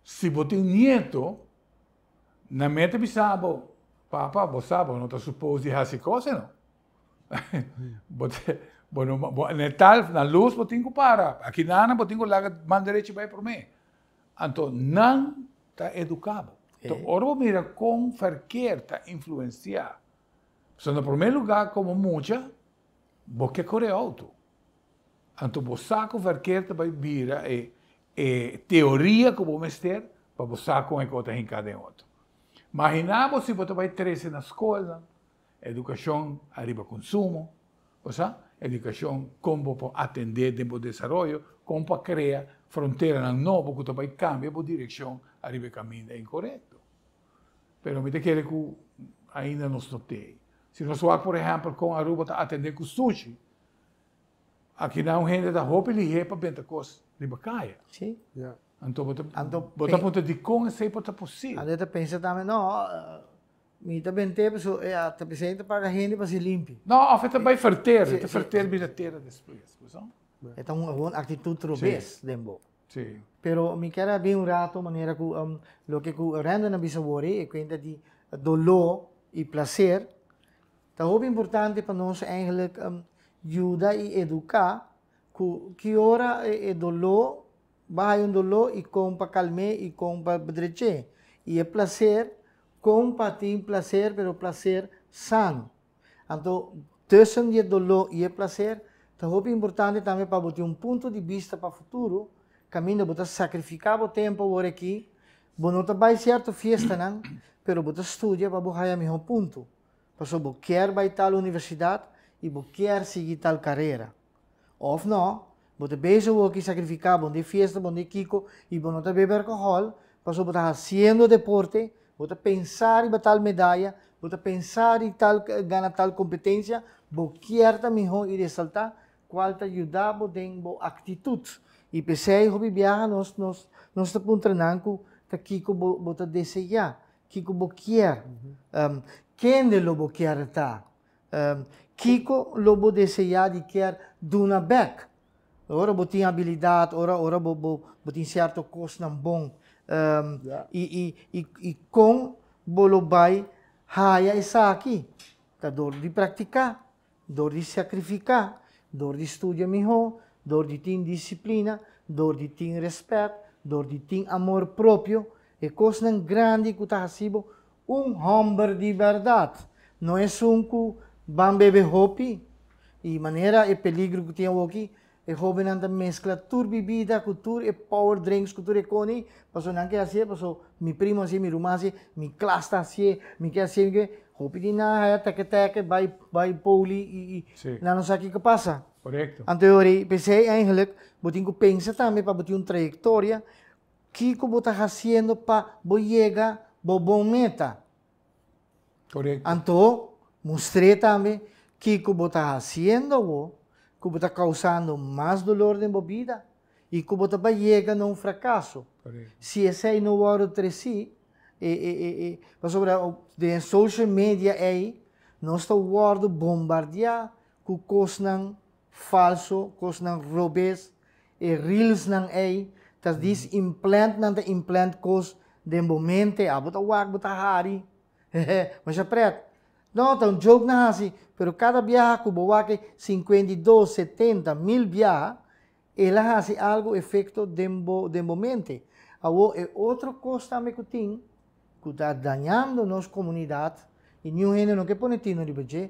si bo tin nieto, na meta bisabo, Papa, bo sa, bo no ta supose di hasi kos, no? Bo no, bo, na tal, na lus bo tin ku para. Aki nana bo tin ku laga man derechi bai promé. Anto nan ta eduká bo. Anto ora bo mira kon verkeer ta influensiá. So na promé lugá komo mucha bo ke kore outo. Anto bo sa ku verkeer ta bai bira e e teoria ku bo mester pa bo sa kon e kos ta hinká den otro. Maginá bo si bo ta bai trese na skolnan edukashon ariba konsumo, bo sa, edukashon kon bo por atendé den bo desaroyo, kon pa krea fronteranan nobo ku ta bai kambia bo direkshon ariba e kaminda inkorekto. Pero mi ta kere ku ainda nos no tei. Si nos wak por ehèmpel kon Aruba ta atendé ku sushi, Akinan un hende ta hopi lihé pa benta kos riba kaya. Sí. Ja. Anto bo ta, Anto bo ta puntra dikon esei por ta posibel. Anto e ta pensa tambe, no, mi ta bent'é pasobra e ta p'esei ta paga hende pa hasi limpi. No, òf e ta bai verter, e ta verter bira tera despues, bo sa? E ta un gewoon aktitut robes den bo. Sí. Pero mi kier a bin un rato manera ku loke ku Randon a bisa awor ei, e kuenta di doló i plaser. Ta hopi importante pa nos eigenlijk yuda i eduká ku ki ora e doló, bo haya un doló i kon pa kalm'é i kon pa drech'é. I e plaser, kon pa tin plaser pero plaser sano. Anto tussen di e doló i e plaser ta hopi importante tambe pa bo tin un punto di bista pa futuro kaminda bo ta sakrifiká bo tempu awor aki, bo no ta bai sierto fiestanan pero bo ta studia pa bo haya mihó punto. Pasobra bo kier bai tal universidat i bo kier sigui tal karera. Òf nò, bo ta bezig awor ki sakrifiká bo di fiesta, bo di kiko i bo no ta bebe alkohòl, pasobra bo ta hasiendo deporte, bo ta pensa riba tal medaya, bo ta pensa di tal gana tal kompetensia, bo kier ta mihó i resaltá, kual ta yuda bo den bo aktitut. I p'esei hopi biaha nos nos nos ta puntra nan ku ta kiko bo bo ta deseá. Kiko bo kier? Kende lo bo kier ta? Kiko lo bo deseá di kier duna bèk? Ora bo tin abilidat, ora ora bo bo bo tin sierto kosnan bon, i i i i kon bo lo bai haya esaki? Ta dor di praktiká, dor di sakrifiká, dor di studia mihó, dor di tin disiplina, dor di tin rèspèt, dor di tin amor propio, e kosnan grandi ku ta hasi bo un hòmber di bèrdat, no esun ku ban bebe hopi. I manera e peligro ku tin awoki, E hobennan ta meskla tur bibida ku tur e power drinks ku tur e koni, pasobra nan ke hasié, pasobra mi primo hasié, mi ruman hasié, mi klas ta hasié, mi ke hasié, mi ke, hopi di nan haya tèkè tèkè bai bai poli i i nan no sa kiko pasa. Korekto. Anto e ora ei, p'esei eigenlijk bo tin ku pensa tambe pa bo tin un trayektoria, kiko bo ta hasiendo pa bo yega bo bon meta. Korekto. Anto, mustr'é tambe kiko bo ta hasiendo awo ku bo ta kousando mas dolor den bo bida i ku bo ta bai yega na un frakaso. Korekto. Si esei no wòrdu tresí, e e e e pasobra den e social media ei nos ta wòrdu bombardiá ku kosnan falso, kosnan robes, e reelsnan ei ta dis implant nan ta implant kos den bo mente, abo ta wak bo ta hari, hehe, masha pret. No, ta un joke nan hasi, pero kada biaha ku bo wak e 52, 70, mil biaha, el a hasi algu efekto den bo den bo mente. Awor e otro kos tambe ku tin, ku ta dañando nos komunidat, i niun hende no ke pone tino riba dje,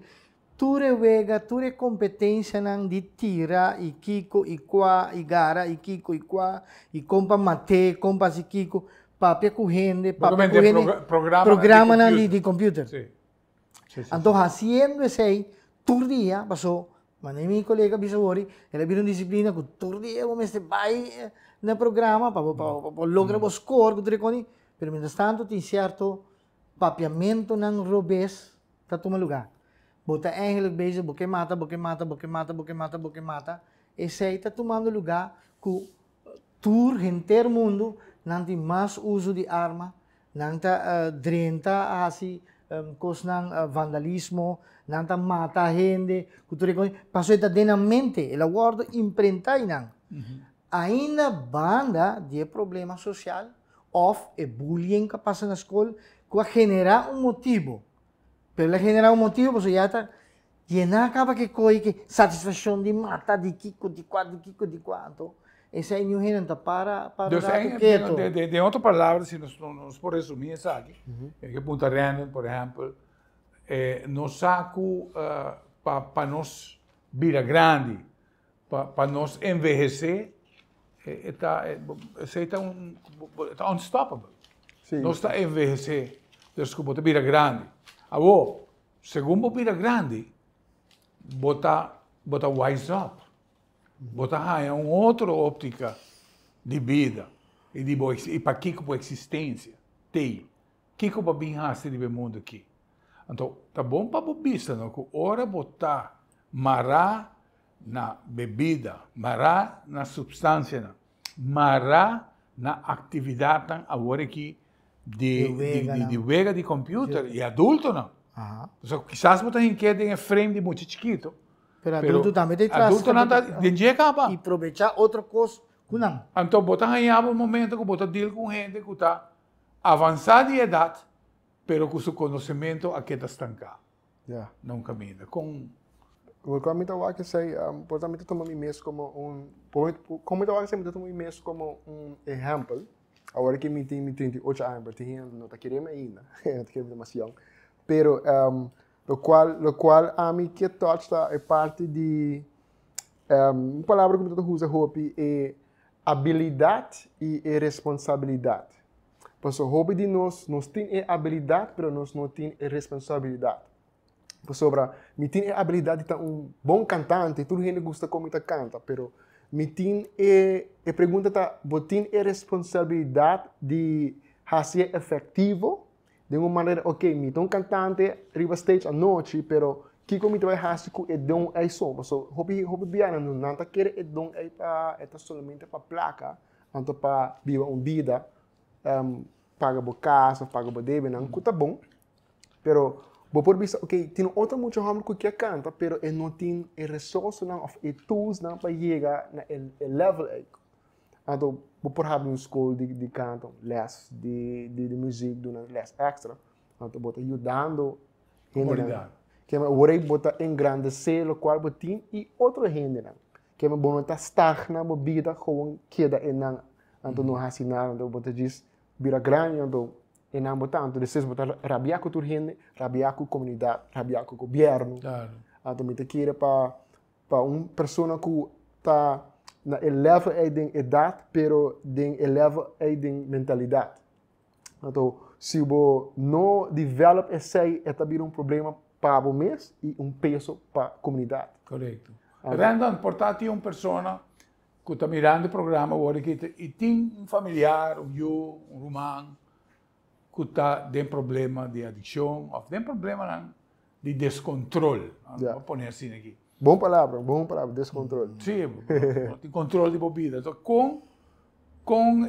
Tur e wega, tur e kompetensianan di tira i kiko i kua i gara i kiko i kua i kon pa mat'é, kon pa hasi kiko, papia ku hende, papia ku hende, programanan di computer. Anto hasiendo esei tur dia, paso manera mi kolega a bisa wori, el a bira un disiplina ku tur dia bo mester bai na programa pa bo pa bo logra bo score ku tur e kos, pero mientras tanto tin sierto papiamentonan robes ta tuma lugá. Bo ta eigenlijk bezig, bo ke mata, bo ke mata, bo ke mata, bo ke mata, bo ke mata. Esei ta tumando lugá ku tur henter mundu nan tin mas uso di arma, nan ta drenta hasi kosnan vandalismo, nan ta mata hende ku tur e kos, pasobra e ta den nan mente, el a wòrdu imprentá einan. Ainda banda di e problema sosial òf e bullying ku a pasa na skol ku a generá un motibu. Pero el a genera un motivo, pasobra ya ta yená kaba ku e koi, ku satisfakshon di mata, di kiko, di kua, di kiko, di kua. Anto esei niun hende no ta para para un ratu ketu. Den otro palabra, si nos por resumí esaki, e ke punta Rendon, por ehèmpel, nos sa ku pa nos bira grandi, pa nos envehesé, e ta, esei ta un, ta unstoppable. Nos ta envehesé, dus ku bo ta bira grandi. Awor, segun bo bira grandi, bo ta, bo ta wise up. Bo ta haña un otro óptica di bida i di bo, i pakiko bo eksistensia t'ei. Kiko bo a bin hasi riba e mundu aki? Anto, ta bon pa bo bisa no ku ora bo ta mará na bebida, mará na supstansianan, mará na aktividatnan awor aki di di wega di computer i adultonan. Pasobra kisas bo ta hink'é den e frame di mucha chikito, pero adulto tambe ta tras. Adultonan ta den dje kaba. I probechá otro kos ku nan. Anto bo ta haña bo momento ku bo ta deal ku un hende ku ta avansá di edat, pero ku su konosementu a keda stanká. Na un kaminda. Kon. Loke mi ta wak esei, por ta mi ta tuma mi mes komo un, kon mi ta wak esei mi ta tuma mi mes komo un ehèmpel. Awor ke mi tin mi 38 aña, pero tin hende no ta kere mi ainda, no ta kere mi demasiado. Pero lokual, lokual ami ke touch ta e parti di, un palabra ku mi ta usa hopi e abilidat i e responsabilidat. Pasobra hopi di nos, nos tin e abilidat, pero nos no tin e responsabilidat. Pasobra mi tin e abilidat di ta un bon kantante, tur hende gusta kon mi ta kanta, pero mi tin e, e pregunta ta, bo tin e responsabilidat di hasié efektivo? Den un manera, ok, mi ta un kantante riba stage anochi, pero kiko mi ta bai hasi ku e don ei so? Pasobra hopi, hopi biaha nan ta kere e don ei pa, e ta solamente pa plaka, Anto pa biba un bida, paga bo kas of paga bo debenan, ku ta bon, pero bo por bisa, ok, tin otro mucha hòmber ku ke kanta, pero e no tin e resourcenan of e toolsnan pa yega na e level ei. Anto bo por habri un skol di kanto, les di muzik, duna les èkstra, anto bo ta yudando hendenan. Kema awor ei bo ta engrandesé lokual bo tin i otro hendenan. Kema bo no ta stagna bo bida gewoon keda enan anto no hasi nada anto bo ta djis bira grandi anto enan bo ta anto despues bo ta rabia ku tur hende rabia ku komunidat rabia ku gobierno anto mi ta kere pa pa un persona ku ta na e level ei den edat pero den e level ei den mentalidat anto si bo no develop esei e ta bira un problema pa bo mes i un peso pa komunidat. Korekto. Rendon, por ta tin un persona ku ta mirando e programa awor aki i tin un familiar, un yu, un ruman ku ta den problema di adikshon òf den problemanan di deskontrol, bo pone asina aki. Bon palabra, bon palabra, deskontrol. Sí, no tin kontrol di bo bida. Entonces, kon, kon,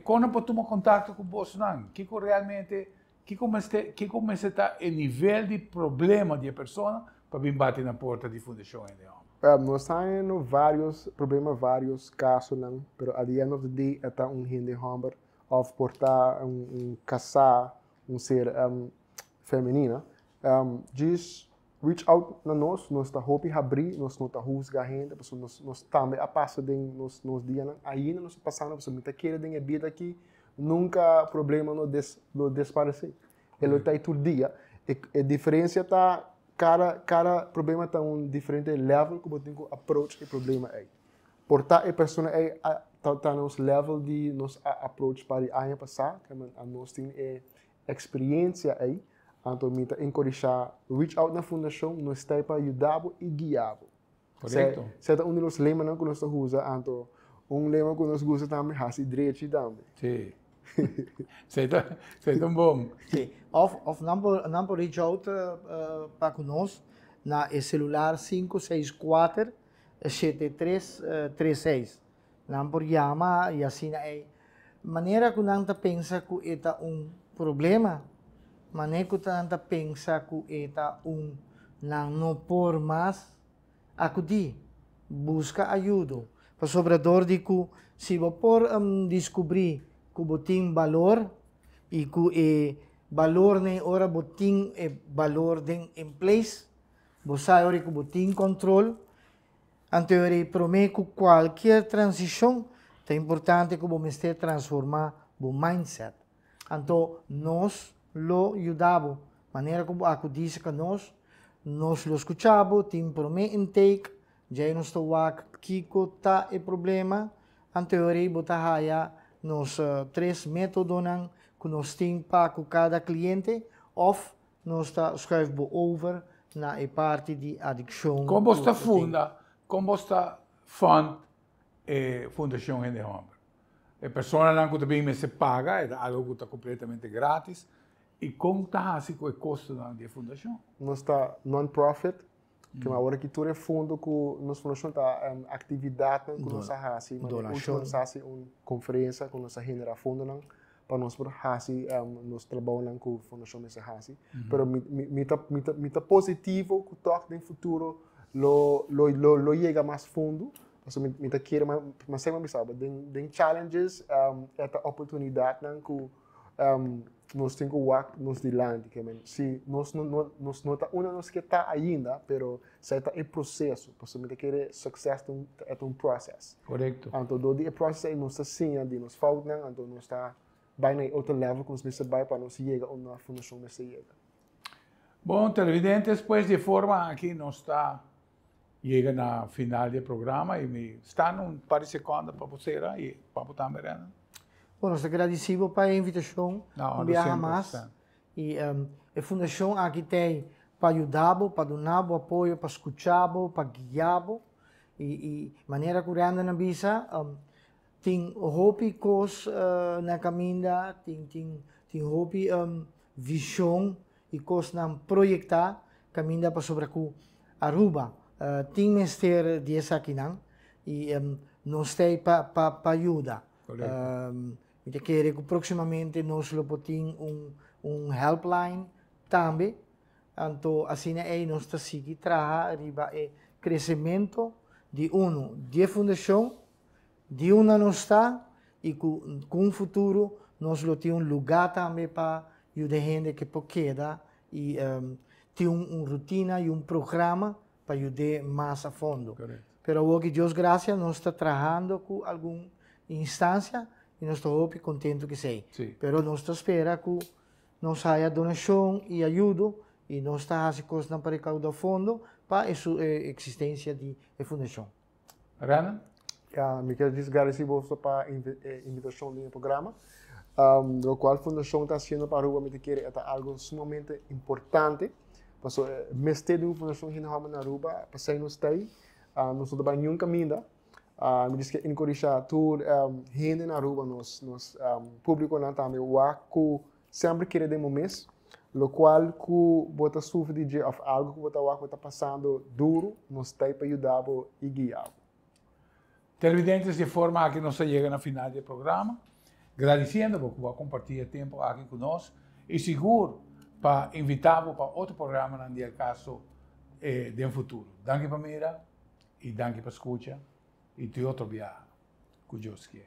kon nan por tuma kontakto ku bosnan? Kiko realmente Kiko mester kiko mester ta e nivel di problema di e persona pa bin bati na porta di Fundashon Hende Hòmber? Nos ta hañando varios problema, varios kasonan, pero at the end of the day e ta un hende hòmber òf por ta un kasá, un ser femenina. Djis reach out na nos, nos ta hopi habrí, nos no ta husga hende pasobra nos nos tambe a pasa den nos nos dianan, ainda nos ta pasando pasobra mi ta kere den e bida aki Nunca problema no des lo desparece. E lo ta tur dia. E, e diferencia ta cada cada problema ta un diferente level cu bo tin cu approach e problema ey. Por ta e persona ey a ta ta nos level di nos a approach pa di aña pasa, ke men a nos tin e experiencia ey, anto mi ta encorisha reach out na fundacion, nos ta ey pa yuda bo y guia bo. Correcto. Esei ta un di nos lemanan ku nos ta usa, anto un lema ku nos gusta tambe, hasi drechi tambe. Sí. Esei ta, esei ta un bon. Sí. Of, of nan por, nan por reach out pa ku nos na e celular 564 7336. Nan por yama i asina ei. Manera ku nan ta pensa ku e ta un problema, manera ku nan ta pensa ku e ta un nan no por mas, akudí, buska ayudo. Pasobra dor di ku si bo por diskubrí ku bo tin balor i ku e. Balor ne ora bo tin e balor den in place, bo sa ora ku bo tin control. Anto ora promé ku kualke transishon, ta importante ku bo mester transformá bo mindset. Anto nos lo yuda bo. Manera ku bo disi ku nos, nos lo skucha bo, tin promé intake, ya nos ta wak kiko ta e problema. Anto ora bo ta haya nos tres métodonan ku nos tin pa ku kada kliente òf nos ta schuif bo over na e parti di adikshon. Kon bo ta funda, kon bo ta fund Fundashon Hende Hòmber? E personanan ku tambe mester paga, ta algu ku ta kompletamente gratis. I kon ta hasi ku e kostonan di fundashon? Nos ta non-profit, ku awor aki tur e fondo ku nos fundashon ta aktividat ku nos ta hasi, Donashon. Nos hasi un konferensia ku nos ta generá fondonan pa nos por hasi nos trabounan ku fundashon mester hasi. Pero mi ta positivo ku toch den futuro lo yega mas fondo. So mi ta kere, mas semper mi sabi, den challenges e ta oportunidatnan ku nos tin ku wak nos dilanti. Ke men, si nos no ta unda nos ke ta ainda, pero esei ta e proseso. Pasobra mi ta kere success ta un process. Anto dor di e process ei nos ta siña di nos foutnan, anto nos ta bai na otro level ku nos mester bai pa nos yega unda fundashon mester yega. Bon, televidente, despues di forma aki nos ta yega na final di programa i mi ta un par di sekònde pa bo i pa bo tambe, Renan. Bon, nos ta gradisido pa e invitashon, No, un biaha 100%. mas. I e fundashon aki tin pa yuda, pa duna apoyo, pa skucha, pa guia. I manera ku Renan a bisa, tin hopi kos na kaminda, tin hopi vishon i kosnan proyektá kaminda pasobra ku Aruba tin mester di esakinan i nos tin pa yuda. Mi ta kere ku próksimamente nos lo por tin un helpline tambe. Anto asina ei nos ta sigui traha riba e kresementu di uno di fundashon, di unda nos ta i ku un futuro nos lo tin un lugá tambe pa yuda hende ku por keda i tin un rutina i un programa pa yuda mas a fondo. Pero ku Dios grasia nos ta trahando ku algun instansia i nos ta hopi kontentu ku esei. Pero nos ta spera ku nos haya donashon i ayudo i nos ta hasi kosnan pa rekaudá fondo pa e eksistensia di e fundashon. Renan? Ja, mi ke gradisí boso pa e invitashon den programa. Lokual fundashon ta hasiendo pa Aruba, mi ta kere ta algu sumamente importante. Paso mester di un fundashon hende hòmber na Aruba, pa nos ta ei, nos no ta bai ningun kaminda. Mi ta ke enkurashá tur hende na Aruba, nos públiko tambe, wak ku semper kere den bo mes, lokual ku bo ta sufri di òf algu ku bo ta wak ku ta pasando duru, nos ta pa yuda i guia. Televidente, di forma ku nos a yega na final di programa, gradisiendo pa bo a kompartí e tempu aki ku nos i sigur pa invitá pa otro programa den kaso den futuro. Danki pa mira i danki pa skucha i te otro biaha. Ku Dios ke.